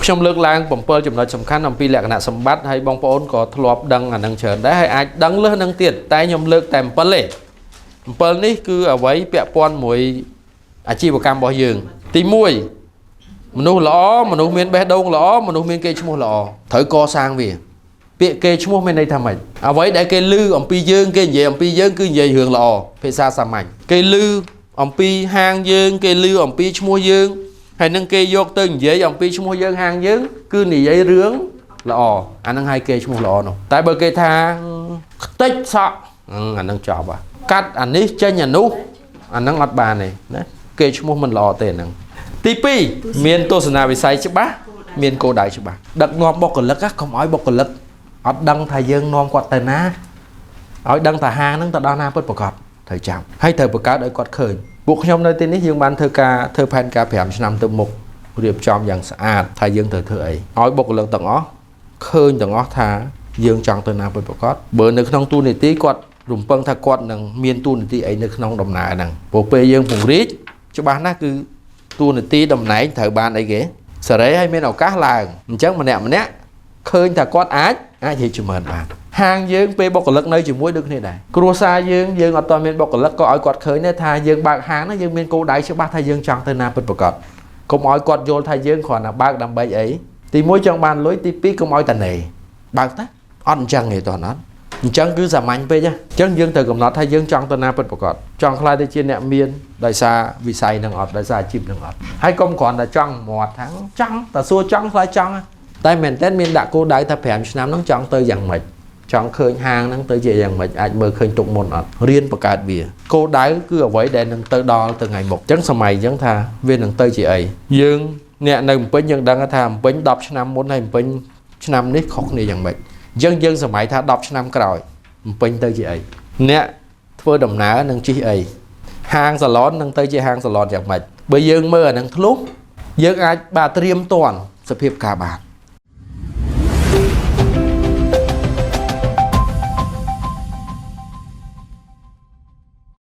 ខ្ញុំលើកឡើង7ចំណុចសំខាន់អំពីលក្ខណៈសម្បត្តិហើយបងប្អូនក៏ធ្លាប់ដឹងអានឹងច្រើនដែរហើយអាចដឹងលើសនឹងទៀតតែខ្ញុំលើកតែ7ទេ7នេះគឺអ្វីពាក់ព័ន្ធមួយអាជីវកម្មរបស់យើងទី1មនុស្សល្អមនុស្សមានបេះដូងល្អមនុស្សមានកេរ្តិ៍ឈ្មោះល្អត្រូវកសាងវាពាក្យកេរ្តិ៍ឈ្មោះមានន័យថាម៉េចអ្វីដែលគេឮអំពីយើងគេនិយាយអំពីយើងគឺនិយាយរឿងល្អភាសាសាមញ្ញគេឮអំពីហាងយើងគេឮអំពីឈ្មោះយើងហើយនឹងគេយកទៅនិយាយអំពីឈ្មោះយើងហាងយើងគឺនិយាយរឿងល្អអានឹងឲ្យគេឈ្មោះល្អនោះតែបើគេថាខ្ទេចសក់អានឹងចប់ហ่ะកាត់អានេះចេញអានោះអានឹងអត់បានទេណាគេឈ្មោះមិនល្អទេអានឹងទី2មានទស្សនវិស័យច្បាស់មានគោលដៅច្បាស់ដឹកនាំបុគ្គលិកកុំឲ្យបុគ្គលិកអត់ដឹងថាយើងនាំគាត់ទៅណាឲ្យដឹងថាហាងហ្នឹងទៅដល់ណាពិតប្រាកដត្រូវចាំហើយត្រូវបង្កើតឲ្យគាត់ឃើញពួកខ្ញុំនៅទីនេះយើងបានធ្វើការធ្វើផែនការ5ឆ្នាំទៅមុខរៀបចំយ៉ាងស្អាតថាយើងត្រូវធ្វើអីឲ្យបុគ្គលិកទាំងអស់ឃើញទាំងអស់ថាយើងចង់ទៅណាពិតប្រាកដបើនៅក្នុងទូនីតិគាត់រំពឹងថាគាត់នឹងមានទូនីតិអីនៅក្នុងដំណើរហ្នឹងព្រោះពេលយើងពង្រីកច្បាស់ណាស់គឺទូនីតិតំណែងត្រូវបានអីគេសេរីឲ្យមានឱកាសឡើងអញ្ចឹងម្នាក់ម្នាក់ឃើញថាគាត់អាចរីកចម្រើនបានហាងយើងពេលបុគ្គលិកនៅជាមួយដូចគ្នាដែរគ្រួសារយើងយើងអត់ទាន់មានបុគ្គលិកក៏ឲ្យគាត់ឃើញដែរថាយើងបើកហាងហ្នឹងយើងមានគោលដៅច្បាស់ថាយើងចង់ទៅណាពិតប្រាកដកុំឲ្យគាត់យល់ថាយើងគ្រាន់តែបើកដើម្បីអីទី1ចង់បានលុយទី2កុំឲ្យតាណេបើកតាអត់អញ្ចឹងទេតោះអត់អញ្ចឹងគឺសាមញ្ញពេកអញ្ចឹងយើងត្រូវកំណត់ថាយើងចង់ទៅណាពិតប្រាកដចង់ក្លាយទៅជាអ្នកមានដោយសារវិស័យនឹងអត់ដោយសារអាជីពនឹងអត់ហើយកុំគ្រាន់តែចង់មាត់ថាចង់តែសួរចង់ខ្លាចចង់តែមែនតើមានដាក់គោលដៅថា5ឆ្នាំហ្នឹងចង់ទៅយ៉ាងម៉េចចង់ឃើញហាងហ្នឹងទៅជាយ៉ាងម៉េចអាចមើលឃើញទុកមុនអត់រៀនបង្កើតវាគោលដៅគឺអ្វីដែលនឹងទៅដល់ទៅថ្ងៃមុខអញ្ចឹងសម័យអញ្ចឹងថាវានឹងទៅជាអីយើងអ្នកនៅភ្នំពេញយើងដឹងថាភ្នំពេញ10ឆ្នាំមុនហើយភ្នំពេញឆ្នាំនេះខុសគ្នាយ៉ាងម៉េចអញ្ចឹងយើងសម័យថា10ឆ្នាំក្រោយភ្នំពេញទៅជាអីអ្នកធ្វើដំណើរនឹងជិះអីហាងសាឡននឹងទៅជាហាងសាឡនយ៉ាងម៉េចបើយើងមើលអានឹងធ្លុះយើងអាចបាទត្រៀមតាន់សភាពការបាន